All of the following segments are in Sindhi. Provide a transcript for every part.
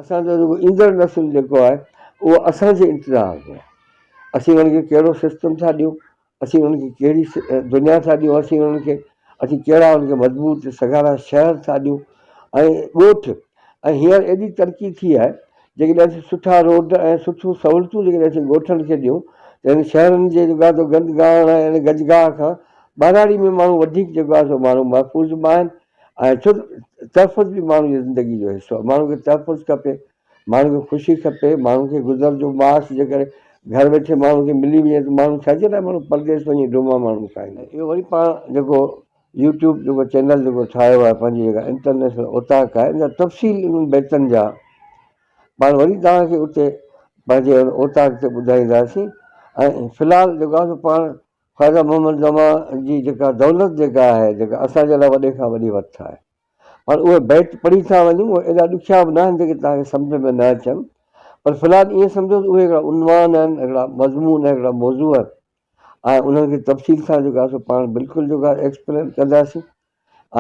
اسان جو جيڪو ايندڙ نسل جيڪو آهي اهو اسان جي انتظار ۾ آهي. اسين انهن کي ڪهڙو سسٽم ٿا ڏيون، اسين انهن کي ڪهڙي دنيا ٿا ڏيون، اسين انهن کي اسين ڪهڙا انهن کي مضبوط سگهارا شهر ٿا ڏيون ۽ ڳوٺ ۽ هينئر ايڏي ترقي ٿي آهي جيڪڏهن اسين سٺا روڊ ۽ سٺيون سهولتون جيڪڏهن اسين ڳوٺن کي ڏيون ته هن شهرن جي جيڪو آهي سو گند گاهڻ ۽ ان گجگاهه کان ٻهراڙي ۾ ماڻهو وڌيڪ جيڪو آهي سو ماڻهو محفوظ به آهن ۽ ڇو ته تحفظ به ماڻهو جي زندگي جو حصو آهي. ماڻهو کي تحفظ کپي، ماڻهو کي خوشي کپي، ماڻهو کي گذر جو معاش جيڪڏهن گهر ويٺي ماڻهو کي ملي وڃي ته ماڻهو ڇا جي لاء ماڻهو پرديس وڃي ڊوما ماڻهو کائيندو. اهو وري پاڻ جيڪو يوٽيوب جيڪو چينل جيڪو ٺاهيو آهي پنهنجي جيڪا انٽرنيشنل اوطاق آهي ان جا تفصيل انهن بيتن جا پاڻ وري توهان کي اتي پنهنجي ان اوطاق تي ٻڌائينداسين ۽ في الحال جيڪو آهي سو پاڻ خواجه محمد زمان جي جيڪا دولت جيڪا آهي جيڪا اسان جي لاء وڏي کان وڏي وٿ آهي پر اهي بيت پڙهي ٿا وڃون اهي ايڏا ڏکيا به ناهن جيڪي توهان کي سمجهه ۾ نه اچن پر في الحال ائين سمجهو ته اهي هڪڙا عنوان آهن هڪڙا مضمون آهن هڪڙا موضوع آهن ۽ انهن کي تفصيل سان جيڪو آهي سو پاڻ بلڪل جيڪو آهي ايڪسپلين ڪنداسين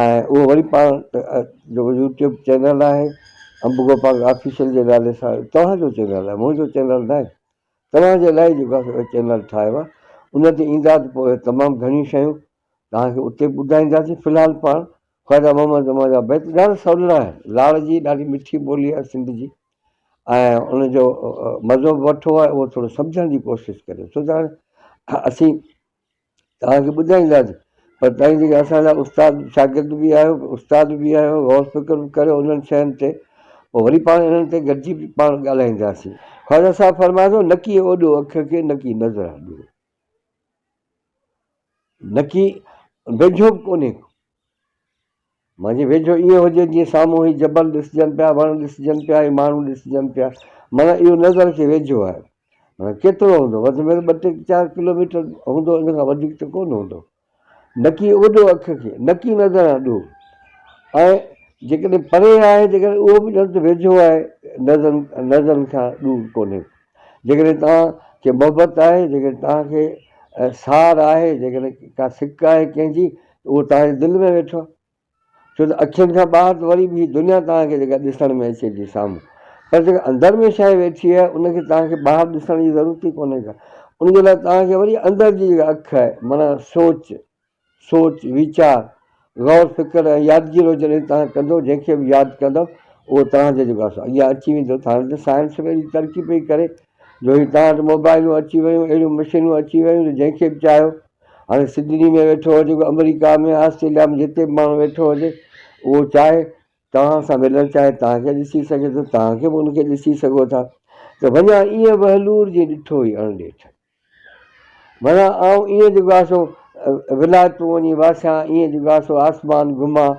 ۽ اهو وري پاڻ جيڪو يوٽيوب چينل آهي انب گوپانگ آفيشل جي نالي سان توهان جو چينل آهي منهنجو چينل ناهي توهان جي لاء ئي جيڪو آهي سو اهي چينل ٺاهيو آهي ان تي ايندا ته پوء تمام گهڻيون شيون توهان کي اتي به ٻڌائينداسين في الحال پاڻ خواجه محمد زمان جا بيت ڏاڍا سولڙا آهن لاڙ جي ڏاڍي مٺي ٻولي آهي سنڌ جي ۽ ان جو مزو به وٺو آهي اهو ٿورو سمجهڻ جي ڪوشش ڪريو ڇو ته هاڻي اسين توهان کي ٻڌائينداسين پر توهين جيڪي اسان جا استاد شاگرد به آهيو استاد به آهيو غور فڪر به ڪريو انهن شين تي پوء وري پاڻ انهن تي گڏجي به پاڻ ڳالهائينداسين خواجه صاحب فرمائي ٿو نڪي اوڏو اک کي نڪي نظر آڏو نڪي ويجهو به ڪونهي ڪو مانجي ويجهو ائين هجي جيئن سامهون هي جبل ڏسجن پيا، وڻ ڏسجن پيا ۽ ماڻهو ڏسجن پيا. معنيٰ اهو نظر کي ويجهو آهي. معنيٰ ڪيترو هوندو؟ وڌ ۾ وڌ ٻه ٽي چار ڪلوميٽر هوندو، ان کان وڌيڪ ته ڪونه هوندو. نڪي اوڏو اک کي، نڪي نظر آ ڏور. ۽ جيڪڏهن پري آهي، جيڪڏهن اهو به ڄڻ ته ويجهو آهي، نظرن نظرن کان ڏور ڪونهي. جيڪڏهن توهان کي محبت آهي، جيڪڏهن توهان کي سار آهي، جيڪڏهن ڪا سڪ آهي ڪنهن جي ته اهو توهان جي دل ۾ ويٺو آهي. ڇو ته اکين کان ٻاهر ته وري به هي دنيا توهان کي جيڪا ڏسڻ ۾ اچي ٿي سامهون، پر جيڪا اندر ۾ شيء ويٺي آهي ان کي توهان کي ٻاهر ڏسڻ جي ضرورت ئي ڪونهي ڪا. ان جي لاء توهان کي وري اندر جي جيڪا اک آهي معنيٰ سوچ، سوچ، ويچار، غور فڪر ۽ يادگيرو جڏهن توهان ڪندو، جنهن کي به ياد ڪندؤ اهو توهان جي جيڪو آهي سو اڳيان اچي ويندو. هاڻي ته سائنس به ايڏي ترقي پئي ڪري جو هي توهان وٽ موبائلون اچي ويون، اهڙيون مشينون اچي ويون جو جنهن کي به چاهيو هاڻي سڊني ۾ ويٺو هجي ڪو آمريڪا ۾ آسٽريليا ۾ جتي به ماڻهو ويٺو هجي اهو چاهي توهان سان ملڻ چاهي توهان کي ڏسي سگهي ٿو توهان کي به ان کي ڏسي سگهو ٿا ته وڃان ائين وهلور جيئن ڏٺو ئي اڻ ڏيٺ معنيٰ آئون ائين جيڪو آهي سو ولايتون وڃي واسيان ائين جيڪو آهي سو آسمان گهمان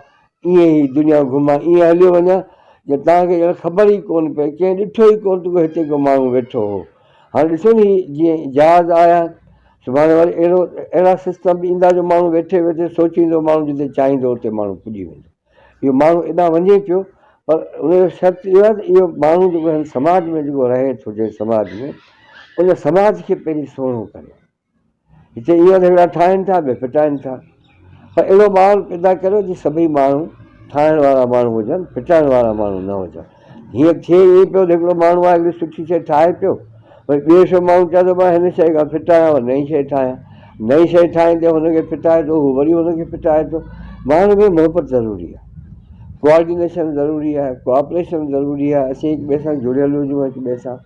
ائين هي دنيا گهمان ائين هليو وڃان جو توهان کي ڄڻ خبر ئي ڪونه پئي، ڪنهن ڏٺو ئي ڪونه ته ڪو هتي ڪو ماڻهو ويٺو هو. هاڻي ڏسو نه هي جيئن جهاز آيا آهن، سڀاڻي وري اهڙو اهڙا سسٽم به ايندا جو ماڻهو ويٺي ويٺي سوچيندو ماڻهو جتي چاهيندو اتي ماڻهو پڄي ويندو. اهو ماڻهو ايڏانهن وڃي پيو پر ان جو شرط اهو آهي ته اهو ماڻهو جيڪو هن سماج ۾ جيڪو رهي ٿو جنهن سماج ۾ ان سماج کي پهرين سهڻو ڪري. هتي اهي هڪڙا ٺاهين ٿا ٻيا ڦٽائين ٿا پر اهڙو ماحول پيدا ڪريو جي سڀئي ماڻهو ٺاهڻ وارا ماڻهو هجن ڦٽائڻ وارا ماڻهو نه هجن هيئن ٿئي ائين پيو ته هڪڙو ماڻهو آهي هڪڙي سٺي شيء ٺاهي پيو وري ٻيو شو ماڻهو چوي ٿو مان هن شيء کان ڦٽايان وري نئين شيء ٺاهيان نئين شيء ٺاهيندي هن کي ڦٽائي ٿو هو وري هن کي ڦٽائي ٿو ماڻهن ۾ محبت ضروري آهي ڪوآرڊينيشن ضروري آهي ڪوآپريشن ضروري آهي اسين هڪ ٻئي سان جڙيل هجون هڪ ٻئي سان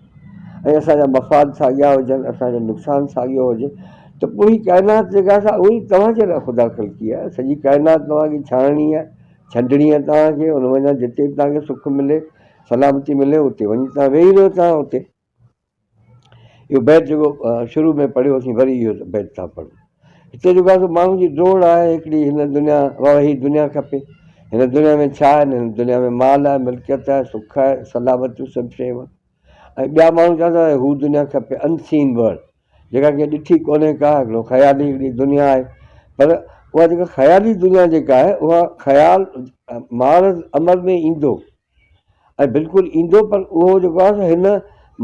۽ اسان جا مفاد ساڳيا هجن، اسان جو نقصان ساڳيو هجي ته پوء هي ڪائنات جيڪا سا اها ئي توهان جي لاء خدا خلقي آهي، سڄي ڪائنات توهان کي ڇاڻڻي آهي، ڇنڊڻي آهي توهان کي، ان منجهان جتي به توهان کي سک ملي، سلامتي ملي اتي وڃي توهان ويهي رهو توهان اتي. اهو بيت جيڪو شروع ۾ پڙهيوسين وري اهو بيت ٿا پڙهون. هتي جيڪو آهي سو ماڻهو جي ڊوڙ آهي هڪڙي هن دنيا بابا هي دنيا کپي هن دنيا ۾ ڇا آهي هن دنيا ۾ مال آهي ملڪيت آهي سک آهي سلامتيون سڀ شيون آهن ۽ ٻيا ماڻهو چون ٿا هو دنيا کپي Unseen World جيڪا ڪنهن ڏٺي ڪونهي ڪا هڪڙو خيالي هڪڙي دنيا آهي پر اها جيڪا خيالي دنيا جيڪا آهي اها خيال معرض عمل ۾ ايندو ۽ بلڪل ايندو پر اهو جيڪو آهي هن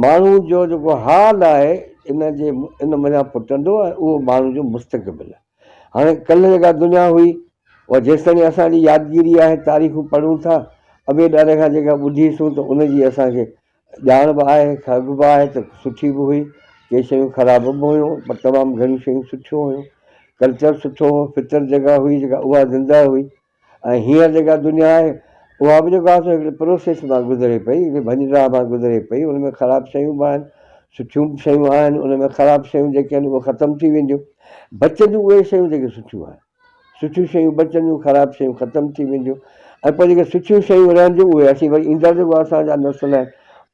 ماڻهو جو جيڪو حال آهي ان جي ان منجهان ڦٽندو ۽ اهو ماڻهو جو مستقبل آهي هاڻي ڪلهه جيڪا دنيا هئي اها جيستائين اسان جي يادگيري آهي تاريخون پڙهون ٿا ابي ڏاڏي کان جيڪا ٻڌي سون ته ان جي اسان کي ڄاڻ به آهي، خبر به آهي ته سٺي به هئي، ڪي شيون خراب به هيون پر تمام گهڻيون شيون سٺيون هيون. ڪلچر سٺو هو، فطرت جيڪا هئي جيڪا اها زنده هئي ۽ هينئر جيڪا دنيا آهي اها به جيڪو آهي سو هڪڙي پروسيس مان گذري پئي، هڪڙي ڀڃ ڊاهه مان گذري پئي، ان ۾ خراب شيون به آهن، سٺيون به شيون آهن، ان ۾ خراب شيون جيڪي آهن اهي ختم ٿي وينديون، بچنديون اهي شيون جيڪي سٺيون آهن. سٺيون شيون بچنديون، خراب شيون ختم ٿي وينديون ۽ پوء جيڪي سٺيون شيون رهنديون اهي اسين وري ايندڙ جيڪو اسان جا نسل آهن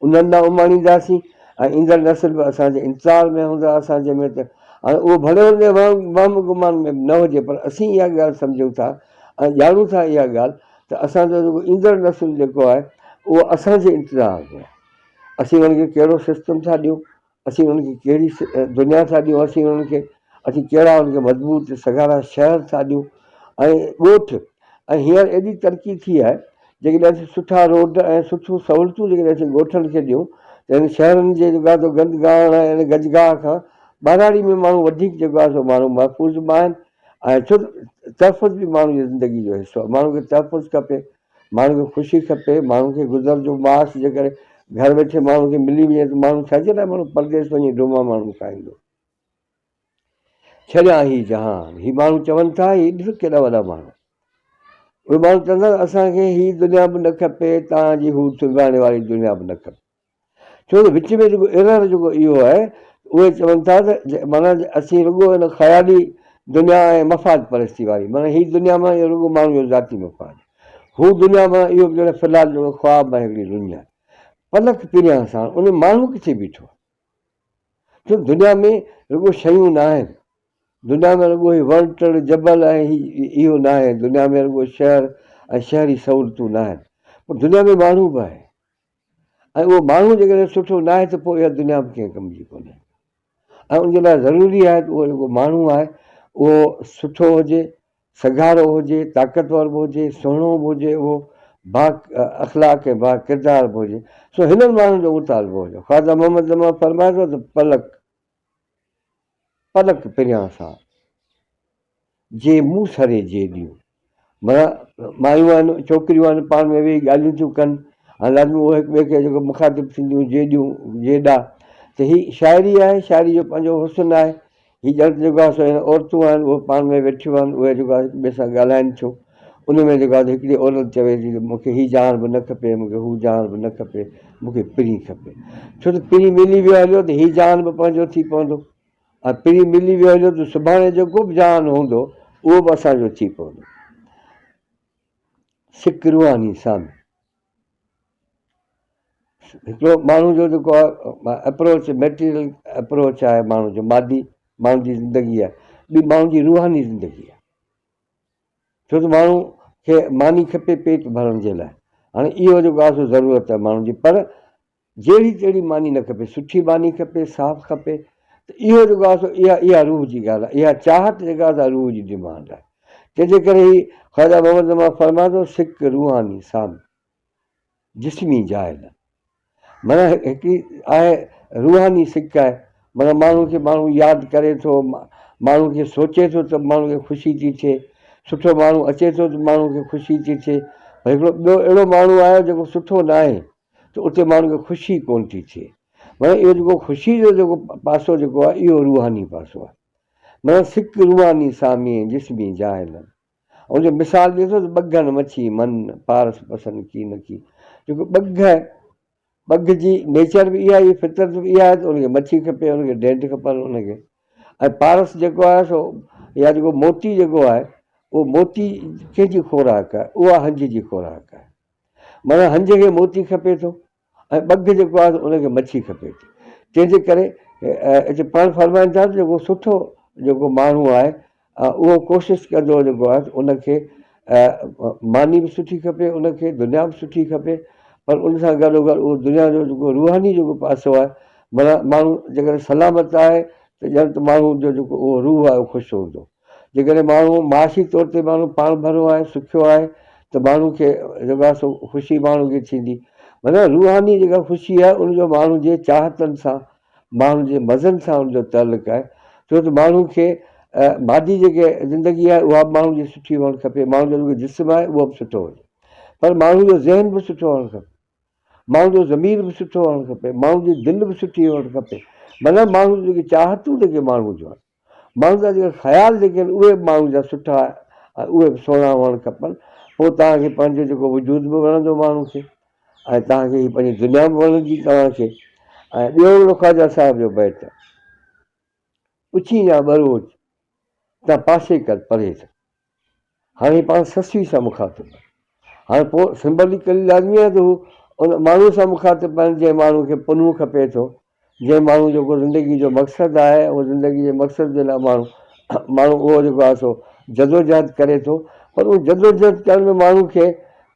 انهن ڏانهن اماڻينداسين ۽ ايندڙ نسل به اسان جي انتظار ۾ هوندا اسان جي ۾ ته هاڻي اهو ڀلي هن جي وهم گمان ۾ نه هجي پر اسين اها ڳالهه سمجهون ٿا ۽ ڄاڻون ٿا اها ڳالهه ته اسان جو جيڪو ايندڙ نسل جيڪو آهي اهو اسان جي انتظار ۾ آهي اسين ان کي ڪهڙو سسٽم ٿا ڏيون اسين انهن کي ڪهڙي دنيا ٿا ڏيون، اسين انهن کي اسين ڪهڙا انهن کي مضبوط سگهارا شهر ٿا ڏيون ۽ ڳوٺ ۽ هينئر ايڏي ترقي ٿي آهي جيڪڏهن اسين سٺا روڊ ۽ سٺيون سهولتون جيڪڏهن اسين ڳوٺن کي ڏيون ته هن شهرن جي جيڪو آهي سو گند گاهڻ ۽ ان گجگاهه کان ٻهراڙي ۾ ماڻهو وڌيڪ جيڪو آهي سو ماڻهو محفوظ به آهن ۽ ڇو ته تحفظ به ماڻهو جي زندگي جو حصو آهي ماڻهو کي تحفظ کپي ماڻهو کي خوشي کپي، ماڻهو کي گذر جو معاش جيڪڏهن گهر ويٺي ماڻهو کي ملي وڃي ته ماڻهو ڇا جي لاء ماڻهو پرديس وڃي ڊوما ماڻهو کائيندو. ڇڏيان هي جهان، هي ماڻهو چون ٿا هي ڏس ڪيڏا وڏا ماڻهو. اهي ماڻهو چون ٿا اسان کي هي دنيا به نه کپي، توهان جي هو سنڀالڻ واري دنيا به نه کپي. ڇو ته وچ ۾ جيڪو ايرر جيڪو اهو آهي اهي چون ٿا ته معنيٰ اسين رڳو ان خيالي دنيا ۽ مفاد پرستي واري معنيٰ هي دنيا مان اهو رڳو ماڻهو جو ذاتي مفاد هو دنيا مان اهو به ڄڻ في الحال جيڪو خواب ۽ هڪڙي رڃ آهي پلڪ پريان ساڻ ان ماڻهو ڪٿي بيٺو آهي ڇو دنيا ۾ رڳو شيون نه آهن دنيا ۾ رڳو هي وڻ ٽڻ جبل ۽ هي اهو نه آهي دنيا ۾ رڳو شهر ۽ شهري سهولتون نه آهن پر دنيا ۾ ماڻهو به آهي ۽ اهو ماڻهو جيڪڏهن سٺو ناهي ته پوء اها دنيا به ڪنهن ڪم جي ڪونهي ۽ ان جي لاء ضروري آهي ته اهو جيڪو ماڻهو آهي اهو سٺو هجي، سگهارو هجي، طاقتور به هجي، سهڻو به هجي، اهو با اخلاق ۽ با ڪردار به هجي. سو هنن ماڻهن جو مطالبو هجي. خواجه محمد زمان فرمائي ٿو ته پلڪ پلڪ پريان سان جي مون سري جيڏيون. معنيٰ مايون آهن، ڇوڪريون آهن، پاڻ ۾ ويهي ڳالهيون ٿيون ڪن ۽ لازمي اهي هڪ ٻئي کي جيڪو مخاطب ٿينديون جيڏيون، جيڏا ته هي شاعري آهي، شاعري جو پنهنجو حسن آهي. هي ڄڻ ته جيڪو آهي سو هن عورتون آهن اهي پاڻ ۾ ويٺيون آهن، اهي جيڪو آهي هڪ ٻئي سان ڳالهائن ٿيون. ان ۾ جيڪو آهي هڪڙي عورت چوي ٿي ته مون کي هي جهان به نه کپي، مون کي هو جهان به نه کپي، مون کي پرين کپي. ڇو ته پرين ملي ويو هليو ته هي جهان به پنهنجو ٿي پوندو. ۽ پرين ملي ويو هليو ته سڀاڻي جيڪو به جهان هوندو اهو به اسان جو ٿي پوندو. سڪ روحاني سامي هڪڙو ماڻهو جو جيڪو آهي اپروچ ميٽيريل اپروچ آهي ماڻهو جو مادي ماڻهو جي زندگي آهي ٻي ماڻهو جي روحاني زندگي آهي ڇو ته ماڻهو کي ماني کپي پيٽ ڀرڻ جي لاء هاڻي اهو جيڪو آهي سو ضرورت آهي ماڻهو جي پر جهڙي تهڙي ماني نه کپي، سٺي ماني کپي، صاف کپي ته اهو جيڪو آهي سو اها اها روح جي ڳالهه آهي، اها چاهت جيڪا آهي سا روح جي ڊمانڊ آهي. تنهن جي ڪري هي خواجه محمد زمان فرمائي ٿو، سڪ روحاني سامي، جسمي جاء نه. معنيٰ هڪڙي آهي روحاني سڪ آهي، معنيٰ ماڻهو کي ماڻهو ياد ڪري ٿو، ماڻهو کي سوچي ٿو ته ماڻهو کي خوشي ٿي ٿئي، سٺو ماڻهو اچي ٿو ته ماڻهو کي خوشي ٿي ٿئي، پر هڪڙو ٻيو اهڙو ماڻهو آهي جيڪو سٺو ناهي، ته اتي ماڻهو کي خوشي ڪونه ٿي ٿئي. معنيٰ اهو جيڪو خوشي جو جيڪو پاسو جيڪو آهي اهو روحاني پاسو آهي. معنيٰ سڪ روحاني سامي جسمي جاهلن. ان جو مثال ڏئي ٿو ته ٻگهن مڇي من پارس پسن ڪي نه ڪي. جيڪو ٻگهه آهي ٻگهه جي نيچر به اها ئي فطرت به اها آهي ته ان کي مڇي کپي ان کي ڍينڍ کپن ان کي ۽ پارس جيڪو آهي سو يا جيڪو موتي جيڪو آهي اهو موتي ڪنهن جي خوراڪ آهي اها هنج جي خوراڪ آهي. معنيٰ هنج کي موتي کپي ٿو ۽ ٻگهه جيڪو آهي ان کي مڇي کپي ٿي. تنهن جي ڪري هتي پاڻ فرمائن ٿا ته جيڪو سٺو جيڪو ماڻهو آهي اهو ڪوشش ڪندو جيڪو آهي ان کي ماني به سٺي کپي ان کي دنيا به سٺي کپي پر ان سان گڏو گڏ اهو دنيا جو جيڪو روحاني جيڪو پاسو آهي معنيٰ ماڻهو جيڪڏهن سلامت آهي ته ڄڻ ته ماڻهو جو جيڪو اهو روح آهي اهو خوش هوندو. جيڪڏهن ماڻهو معاشي طور تي ماڻهو پاڻڀرو آهي، سکيو آهي ته ماڻهو کي جيڪو آهي سو خوشي ماڻهو کي ٿيندي. معنيٰ روحاني جيڪا خوشي آهي ان جو ماڻهو جي چاهتن سان، ماڻهو جي مزن سان ان جو تعلق آهي. ڇو ته ماڻهو کي مادي جيڪي زندگي آهي اها به ماڻهو جي سٺي هئڻ کپي، ماڻهو جو جيڪو جسم آهي اهو به سٺو هجي. پر ماڻهو جو ذهن به سٺو هئڻ کپي، ماڻهو جو ضمير به سٺو هئڻ کپي، ماڻهو جي دل به سٺي هئڻ کپي. معنيٰ ماڻهو جون جيڪي چاهتون جيڪي ماڻهو جون آهن، ماڻهو جا جيڪي خيال جيڪي آهن اهي به ماڻهو جا سٺا ۽ اهي به سهڻا هئڻ کپن. پوء توهان کي پنهنجو جيڪو وجود به وڻندو ماڻهو کي ۽ توهان کي هي پنهنجي دنيا به وڻندي توهان کي. ۽ ٻيو هڪڙو خواجه صاحب جو بيت آهي. پڇين يا ٻروچ تان پاسي ڪر پرهيز. هاڻي پاڻ سسئي سان مخاطب آهن. هاڻي پوء سمبوليڪلي لازمي آهي ته هو ان ماڻهوء سان مخاطب آهن جنهن ماڻهوء کي پنهون کپي ٿو، جنهن ماڻهوء جو ڪو زندگي جو مقصد آهي، اهو زندگي جي مقصد جي لاء ماڻهو ماڻهو اهو جيڪو آهي سو جدوجهد ڪري ٿو پر ان جدوجهد ڪرڻ ۾ ماڻهو کي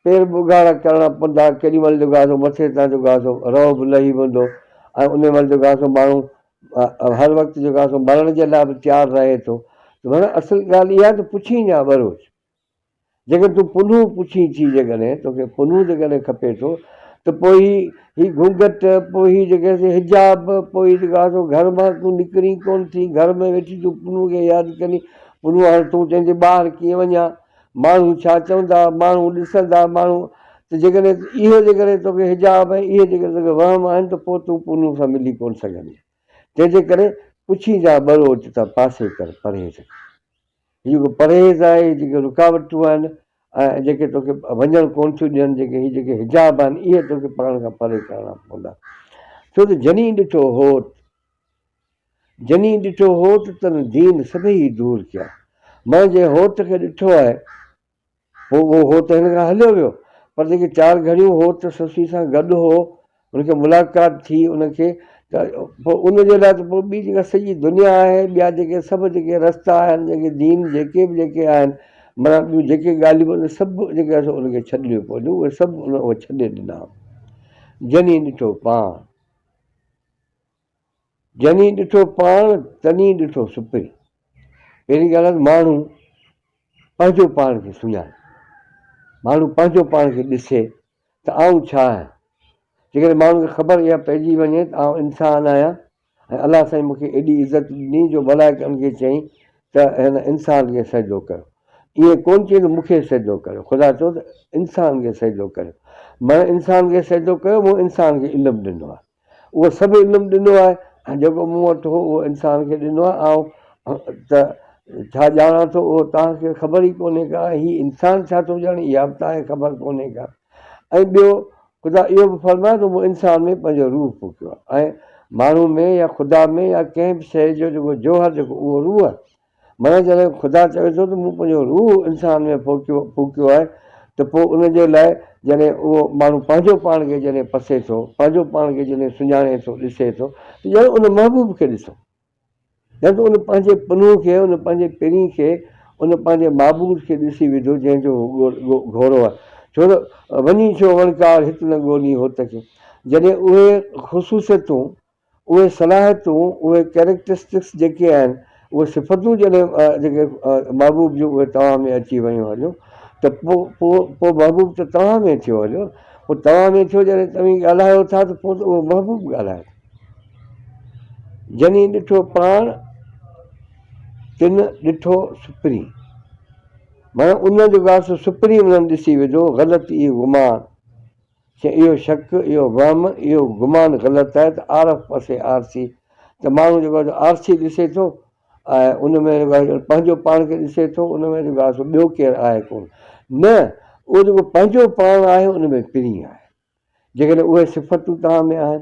پير به اگهاڙا ڪرڻا پوندا، ڪيڏي مهل جيڪو آهي سو مٿي تان جيڪو آهي سو رئو به لهي ويندو ۽ ان مهل جيڪو آهي سو ماڻهو هر وقت جيڪو آهي سو مرڻ جي لاء به تيار رهي ٿو ته معنيٰ اصل ڳالهه اها ته پڇين يا ٻروچ جيڪڏهن تون پنهون پڇين ٿي جيڪڏهن توکي پنهون جيڪڏهن کپي ٿو ته پوء هي هي گهونگهٽ پوء هي جيڪي سي حجاب پوء هي جيڪو آهي سو گهر مان تون نڪرين ڪونه ٿي گهر ۾ ويٺي تون پنهون کي ياد ڪرين پنهون هاڻي تون چئين ٿي ٻاهر ڪيئن وڃان ماڻهو ڇا چوندا، ماڻهو ڏسندا، ماڻهو ته جيڪڏهن اهي جيڪڏهن توکي حجاب ۽ اهي جيڪڏهن توکي وهم آهن ته پوء تون پنهون سان ملي ڪونه سگهندين. تنهن جي ڪري پڇين جا ٻروچ ته پاسي ڪر پرهيز کي. هي جيڪو پرهيز آهي، هي جيڪي رڪاوٽون آهن ۽ جيڪي توکي وڃڻ ڪونه ٿيون ڏين، جيڪي هي جيڪي حجاب آهن، اهي توکي پاڻ کان پري ڪرڻا پوندا. ڇو ته جني ڏٺو هوت. جني ڏٺو هوت تن دين سڀيئي دور ڪيا. مان جنهن هوت کي ڏٺو آهي، پوء اهو هوت هن کان هليو ويو، پر جيڪي چار گهڙيون هوت سسئي سان گڏ هو، هن کي ملاقات ٿي ان کي ته پوء ان جي لاء ته پوء ٻي جيڪا سڄي دنيا آهي، ٻيا جيڪي سڀ جيڪي رستا آهن، جيڪي دين جيڪي به جيڪي آهن، معنيٰ ٻيون جيڪي ڳالهيون به سڀ جيڪي آهي سو ان کي ڇڏڻيون پونديون، اهي سڀ ان اهي ڇڏي ڏنا. جني ڏٺو پاڻ. جني ڏٺو پاڻ، تني ڏٺو سپرين. پهرين ڳالهه آهي ته ماڻهو پنهنجو پاڻ کي سڃاڻي. ماڻهو پنهنجو پاڻ کي ڏسي ته آئون ڇا آهيان. جيڪڏهن ماڻهو کي خبر اها پئجي وڃي ته آئون انسان آهيان ۽ الله سائين مون کي ايڏي عزت ڏني جو ملائڪن کي چيائين ته هن انسان کي سجدو ڪريو. ائين ڪونه چيائين ته مون کي سجدو ڪريو. خدا چيو ته انسان کي سجدو ڪريو. معنيٰ انسان کي سجدو ڪيو، مون انسان کي علم ڏنو آهي. اهو سڀ علم ڏنو آهي ۽ جيڪو مون وٽ هو اهو انسان کي ڏنو آهي آئون ته ڇا ڄاڻان ٿو اهو توهان کي خبر ئي ڪونهي ڪا هي انسان ڇا ٿو ڄاڻي اها به توهان کي خبر ڪونهي ڪا ۽ ٻيو خدا اهو به فرمايو ته مون انسان ۾ پنهنجو روح ڦوڪيو آهي ۽ ماڻهو ۾ يا خدا ۾ يا ڪنهن به شيء جو جيڪو جوهر جيڪو اهو روح آهي معنيٰ جڏهن خدا چوي ٿو ته مون پنهنجو روح انسان ۾ ڦوڪيو ڦوڪيو آهي ته پوء ان جي لاء جڏهن اهو ماڻهو پنهنجو پاڻ کي جڏهن پسي ٿو، پنهنجو پاڻ کي جڏهن سڃاڻي ٿو، ڏسي ٿو ته ڄڻ ان محبوب کي ڏسو. ڄڻ ته ان پنهنجي پنهون کي، ان پنهنجي پرين کي، ان پنهنجي معبود کي ڏسي وڌو جنهن جو هو گهورو آهي. ڇو ته وڃي ڇو وڻڪار هت نه ڳولين هوت کي. جڏهن اهي خصوصيتون اهي صلاحيتون، اهي Characteristics جيڪي آهن، اهي صفتون جڏهن جيڪي محبوب جون اهي توهان ۾ اچي ويون هليون ته پوء پوء پوء محبوب ته توهان ۾ ٿيو هليو نه. پوء توهان ۾ ٿيو جڏهن توهين ڳالهايو ٿا ته پوء ته اهو محبوب ڳالهائي ٿو. جني ڏٺو پاڻ، تن ڏٺو سپرين. معنيٰ ان جو ڳالهه سو سپرين انهن ڏسي وڌو، غلط اي گمان. چي اهو شڪ، اهو وهم، اهو گمان غلط آهي ته عارف پسي آرسي ته ماڻهو جيڪو آهي سو آرسي ڏسي ٿو ۽ ان ۾ جيڪو آهي پنهنجو پاڻ کي ڏسي ٿو ان ۾ جيڪو آهي سو ٻيو ڪير آهي ڪونه نه اهو جيڪو پنهنجو پاڻ آهي ان ۾ پرين آهي جيڪڏهن اهي صفتون توهان ۾ آهن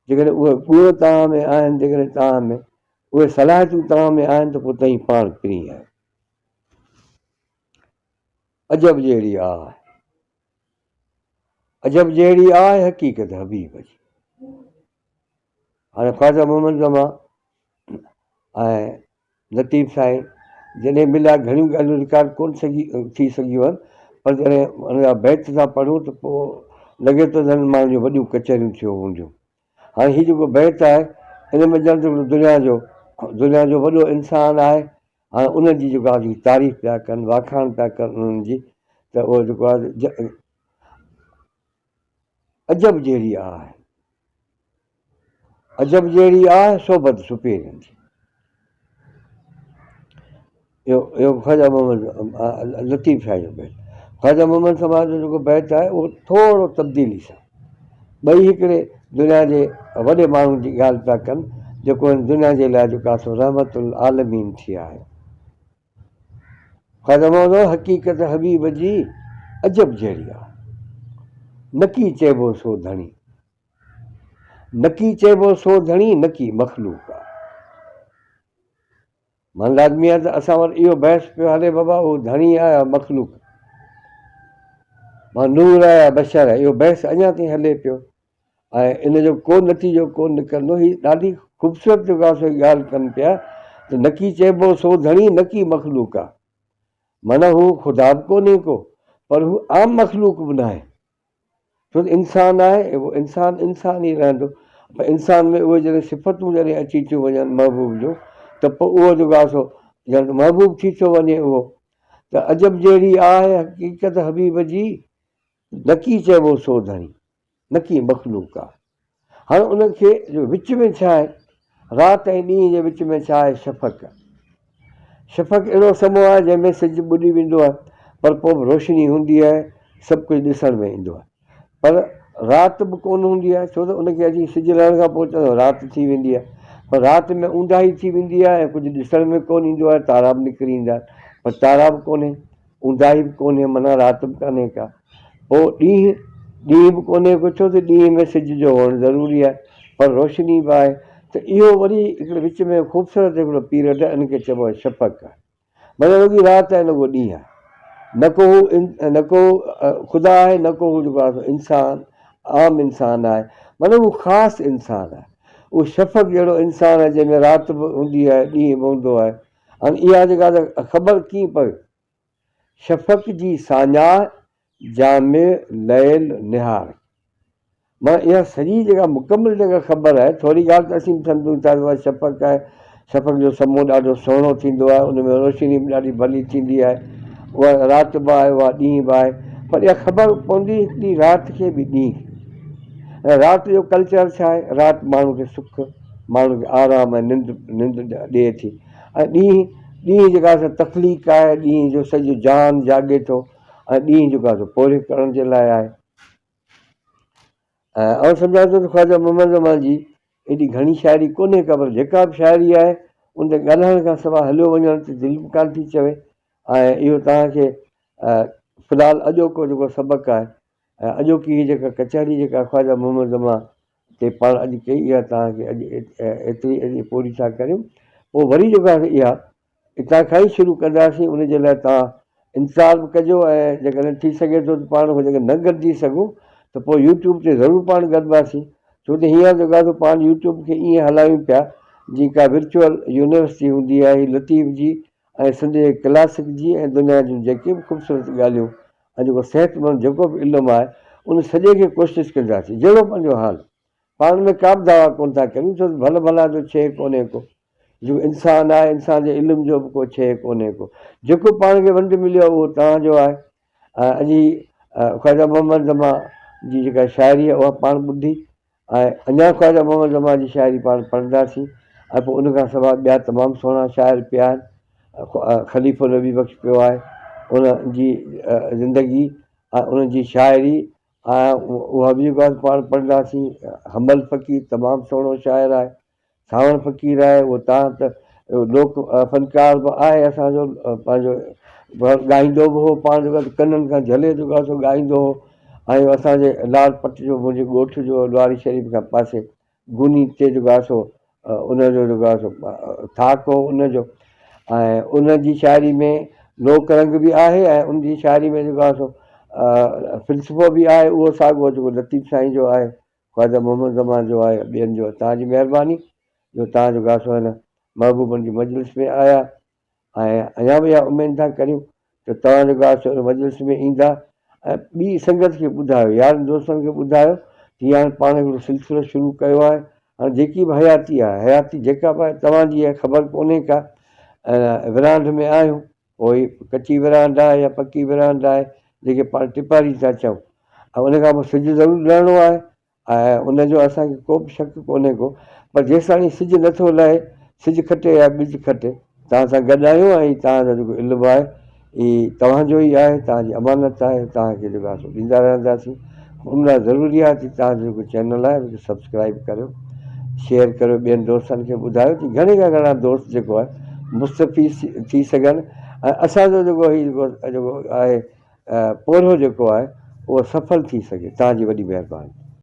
جيڪڏهن اهي گڻ توهان ۾ آهن جيڪڏهن توهان ۾ اهي صلاحيتون توهان ۾ آهن ته پوء توهين پاڻ پرين آهيو عجب جهڙي آهه عجب جهڙي آهه حقيقت حبيب جي. هاڻي خواجه محمد زمان ۽ لطيف سائين جڏهن مليا گهڻيون ڳالهيون رڪارڊ ڪونه سگهي ٿي سگهيون آهن پر جڏهن ان جا بيت ٿا پڙهون ته پوء لڳي ٿو ڄڻ ماڻهن جون وڏيون ڪچهريون ٿيون هونديون هاڻي هي جيڪو بيت آهي ان ۾ ڄڻ ته هڪڙو دنيا جو دنيا جو وڏو انسان آهي هاڻي انهن جي جيڪو آهي تعريف پيا ڪن واکاڻ پيا ڪن انهن جي ته اهو جيڪو آهي عجب جهڙي آهه عجب جهڙي آهه صحبت سپيرين جي اهو اهو خواجه محمد لطيف شاهه جو بيت. خواجه محمد سما جو جيڪو بيت آهي اهو ٿورو تبديلي سان ٻئي هڪڙي دنيا جي وڏي ماڻهو جي ڳالهه پيا ڪن جيڪو هن دنيا جي لاء جيڪو آهي سو رحمت العالمين ٿي آيو. خواجه محمد سما حقيقت حبيب جي عجب جهڙي آهي نڪي چئبو سو ڌڻي نڪي چئبو سو ڌڻي نڪي مخلوق آهي. من لازمي آهي ته اسان وٽ اهو بحث پيو هلي بابا اهو ڌڻي آهي يا مخلوق، مان نور آهي يا بشر آهي، اهو بحث اڃا تائين هلي پيو ۽ ان جو ڪو نتيجو ڪو نڪرندو. هي ڏاڍي خوبصورت جيڪو آهي سو ڳالهه ڪن پيا ته نڪي چئبو سو ڌڻي نڪي مخلوق آهي، معنيٰ هو خدا به ڪونهي ڪو پر هو عام مخلوق به ناهي. ڇو ته انسان آهي اهو انسان انسان ئي رهندو پر انسان ۾ اهي جڏهن صفتون جڏهن اچي ٿيون وڃن محبوب جون ته پوء اهو جيڪو آهي سو ڄڻ ته محبوب ٿي ٿو وڃي اهو ته عجب جهڙي آهي حقيقت حبيب جي نڪي چئبو سو ڌڻي نڪي مخلوق آهي. هاڻ ان کي جو وچ ۾ ڇا آهي؟ رات ۽ ڏينهن جي وچ ۾ ڇا آهي؟ شفق. شفق اهڙو سمو آهي جنهن ۾ سج ٻڏي ويندو آهي پر پوء به روشني هوندي آهي، سڀ ڪجهه ڏسڻ ۾ ايندو آهي. پر رات به ڪونه هوندي آهي ڇو ته ان کي اچي سج لهڻ کان پوء چوندو رات ٿي ويندي آهي. پر رات ۾ اونداهي ٿي ويندي آهي ۽ ڪجهه ڏسڻ ۾ ڪونه ايندو آهي، تارا به نڪري ايندا آهن پر تارا به ڪونهي. اونداهي به ڪونهي معنيٰ رات به ڪانهي ڪا. پوء ڏينهن، ڏينهن به ڪونهي ڪو ڇو ته ڏينهن ۾ سج جو هئڻ ضروري آهي پر روشني به آهي ته اهو وري هڪڙي وچ ۾ خوبصورت هڪڙو پيريڊ آهي ان کي چئبو آهي شفق آهي معنيٰ رڳي رات آهي نه ڪو ڏينهن آهي نه ڪو هو نه ڪو خدا آهي نه ڪو هو جيڪو آهي انسان عام انسان آهي معنيٰ هو خاص انسان آهي اهو شفق جهڙو انسان آهي جنهن ۾ رات به هوندي آهي ڏينهن به هوندو آهي هاڻي اها جيڪا ته خبر ڪيئن پوي؟ شفق جي ساڃاهه جامع ليل نهار. معنيٰ اها سڄي جيڪا مڪمل جيڪا خبر آهي، ٿوري ڳالهه ته اسين به سمجهون ٿا ته اها شفق آهي، شفق جو سمو ڏاڍو سهڻو ٿيندو آهي، ان ۾ روشني به ڏاڍي ڀلي ٿيندي آهي، اها رات به آهي، اها ڏينهن به آهي، پر اها خبر پوندي هڪڙي رات کي ٻي ڏينهن کي. ۽ رات جو ڪلچر ڇا آهي؟ رات ماڻهو کي سک، ماڻهو کي آرام ۽ ننڊ ننڊ ڏئي ٿي ۽ ڏينهن ڏينهن جيڪا سا تخليق آهي، ڏينهن جو سڄو جهان جاڳي ٿو ۽ ڏينهن جيڪو آهي سو پورهيو ڪرڻ جي لاء آهي. ۽ آئون سمجهان ٿو ته خواجه محمد زمان جي ايڏي گهڻي شاعري ڪونهي ڪا پر جيڪا به شاعري آهي ان تي ڳالهائڻ کان سواء هليو وڃڻ تي دل به ڪانه ٿي چوي ۽ اهو توهان کي في الحال اڄوڪو جيڪو سبق آهي ۽ اڄوڪي هي جيڪا ڪچهري جيڪا خواجه محمد زمان تي پاڻ اڄ ڪئي اها توهان کي اڄ ايتري اڄ پوري ٿا ڪريون پوء وري جيڪو آهي اها اتان کان ئي شروع ڪنداسين ان جي لاء توهان انتظار به ڪجو ۽ جيڪڏهن ٿي سگهي ٿو ته پاڻ جيڪڏهن نه گڏجي سگهون ته پوء يوٽيوب تي ضرور پاڻ گڏباسين ڇو ته هينئر جيڪو آهي سو پاڻ يوٽيوب کي ائين هلايون پيا جيئن ڪا ورچوئل يونيورسٽي هوندي آهي لطيف جي ۽ سنڌ جي ڪلاسڪ جي ۽ دنيا جون جيڪي به خوبصورت ڳالهيون ۽ جيڪو صحتمند جيڪو به علم آهي ان سڄي کي ڪوشش ڪنداسين جهڙو پنهنجو حال پاڻ ۾ ڪا به دعويٰ ڪونه ٿا ڪريون ڇو ته ڀل ڀلا جو ڇيهه ڪونهي ڪو جيڪو انسان آهي انسان جي علم جو به ڪو ڇيهه ڪونهي ڪو جيڪو پاڻ کي ونڊ مليو آهي اهو توهان جو آهي ۽ اڄ هي خواجه محمد زمان جي جيڪا شاعري آهي اها پاڻ ٻڌي ۽ اڃا خواجه محمد زمان جي شاعري پاڻ پڙهنداسين ۽ پوء ان کان سواء ٻيا تمام سهڻا شاعر پيا آهن خليفو نبي بخش پيو آهي ان جي زندگي ۽ ان جي شاعري ۽ اها به جيڪو آهي پاڻ پڙهنداسين حمل فقير تمام سهڻو شاعر آهي سانوڻ فقير آهي اهو تان ته لوڪ فنڪار به آهي اسان جو پنهنجو ڳائيندو به هو پاڻ جيڪو آهي ڪنن کان جهلي جيڪو آهي سو ڳائيندو هو ۽ اسان جي لال پٽ جو منهنجي ڳوٺ جو لواري شريف کان پاسي گوني تي جيڪو آهي سو ان جو جيڪو آهي سو ٿاڪ هو ان جو ۽ ان جي شاعري ۾ لوڪ رنگ به آهي ۽ ان جي شاعري ۾ جيڪو آهي سو فلسفو به آهي اهو ساڳو جيڪو لطيف سائين جو آهي خواجه محمد زمان جو آهي ٻين جو توهان جي مهرباني جو توهان جو گاسو هن محبوبن جي مجلس ۾ آيا ۽ اڃا به اها اميد ٿا ڪريون ته توهان جو گاسو هن مجلس ۾ ايندا ۽ ٻي سنگت کي ٻڌايو يارن دوستن کي ٻڌايو ته هي هاڻي پاڻ هڪڙو سلسلو شروع ڪيو آهي هاڻي جيڪي به حياتي آهي حياتي جيڪا به آهي توهان جي آهي خبر ڪونهي ڪا ۽ ورانڊ ۾ آهيون پوء ڪچي ورانڊ آهي يا پڪي ورانڊ آهي، جنهن کي پاڻ ٽپاري ٿا چئون ۽ ان کان پوء سج ضرور لهڻو آهي ۽ ان جو اسان کي ڪو به شڪ ڪونهي ڪو پر جيستاڻي سج نٿو لهي، سج کٽي يا ٻج کٽي، توهان سان گڏ آهيون ۽ توهان جو جيڪو علم آهي، هي توهان جو ئي آهي توهان جي امانت آهي توهان کي جيڪو آهي سو ڏيندا رهنداسين ان لاء ضروري آهي ته توهان جو جيڪو چينل آهي ان کي سبسڪرائب ڪريو شيئر ڪريو ٻين دوستن کي ٻڌايو ته گهڻي کان گهڻا دوست جيڪو آهي مستفيض ٿي سگهن ۽ اسان جو جيڪو هي جيڪو آهي پورهيو جيڪو آهي اهو سڦل ٿي سگهي توهان جي وڏي مهرباني.